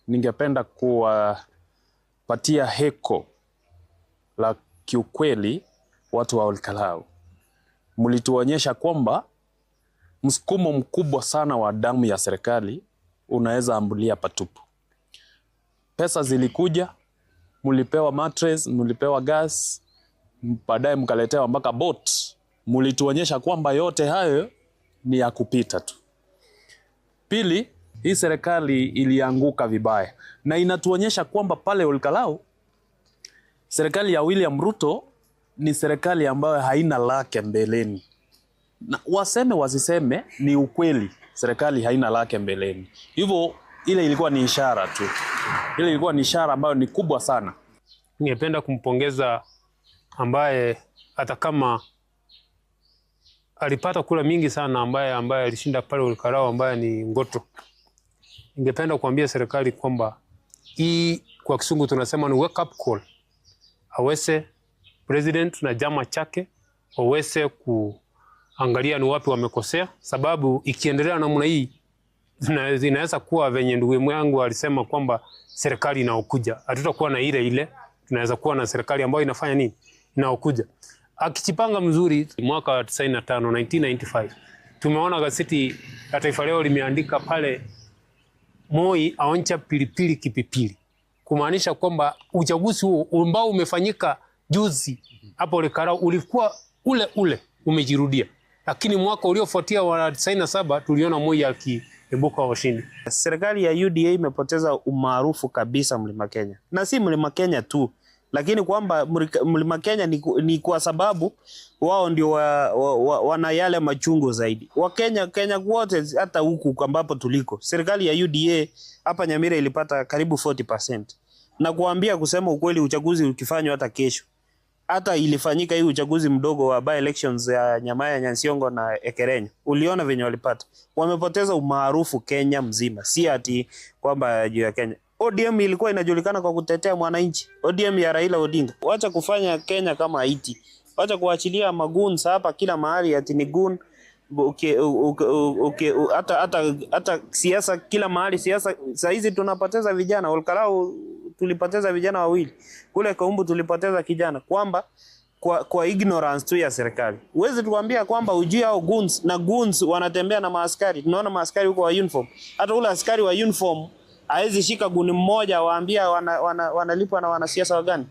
Ningependa kuwapatia heko la kiukweli watu wa Olkalou. Mlituonyesha kwamba msukumo mkubwa sana wa damu ya serikali unaweza ambulia patupu. Pesa zilikuja, mlipewa mattress, mlipewa gas, baadaye mkaletewa mpaka boat. Mlituonyesha kwamba yote hayo ni ya kupita tu. Pili, hii serikali ilianguka vibaya na inatuonyesha kwamba pale Olkalou serikali ya William Ruto ni serikali ambayo haina lake mbeleni, na waseme wasiseme, ni ukweli, serikali haina lake mbeleni. Hivyo ile ilikuwa ni ishara tu, ile ilikuwa ni ishara ambayo ni kubwa sana. Ningependa kumpongeza ambaye hata kama alipata kura mingi sana, ambaye alishinda pale Olkalou, ambaye ni Ngoto. Ningependa kuambia serikali kwamba hii kwa Kisungu tunasema ni wake up call, aweze president na chama chake waweze kuangalia ni wapi wamekosea, sababu ikiendelea namna hii inaweza kuwa venye ndugu yangu alisema kwamba serikali inaokuja hatutakuwa na ile ile, tunaweza kuwa na serikali ambayo inafanya nini inaokuja. Akijipanga mzuri, mwaka wa 95 1995 tumeona gazeti la Taifa Leo limeandika pale Moi aonja pilipili kipipili, kumaanisha kwamba uchaguzi huo ambao umefanyika juzi hapo Olkalou ulikuwa ule ule umejirudia, lakini mwaka uliofuatia wa 97 tuliona Moi akiibuka washindi. Serikali ya UDA imepoteza umaarufu kabisa Mlima Kenya, na si Mlima Kenya tu, lakini kwamba Mlima Kenya ni kwa sababu wao ndio wana yale machungu zaidi. Wakenya Kenya wote, hata huku ambapo tuliko, serikali ya UDA hapa Nyamira ilipata karibu 40%. Na kuambia kusema ukweli, uchaguzi ukifanywa hata kesho, hata ilifanyika hii uchaguzi mdogo wa by elections ya Nyamaya, Nyansiongo na Ekerenyo, uliona venye walipata. Wamepoteza umaarufu Kenya mzima, si ati kwamba juu ya Kenya. ODM ilikuwa inajulikana kwa kutetea mwananchi, ODM ya Raila Odinga. Wacha kufanya Kenya kama Haiti, wacha kuachilia magoons hapa kila mahali, ati ni goon. Okay, hata siasa kila mahali siasa. Saa hizi tunapoteza vijana. Olkalou tulipoteza vijana wawili, kule Kaumbu tulipoteza kijana, kwamba kwa ignorance tu ya serikali. Huwezi tuambia kwamba ujui hao goons, na goons wanatembea na maaskari. Tunaona maaskari huko wa uniform. Hata ule askari wa uniform hawezi shika goon mmoja waambia wanalipwa na wanasiasa wa gani?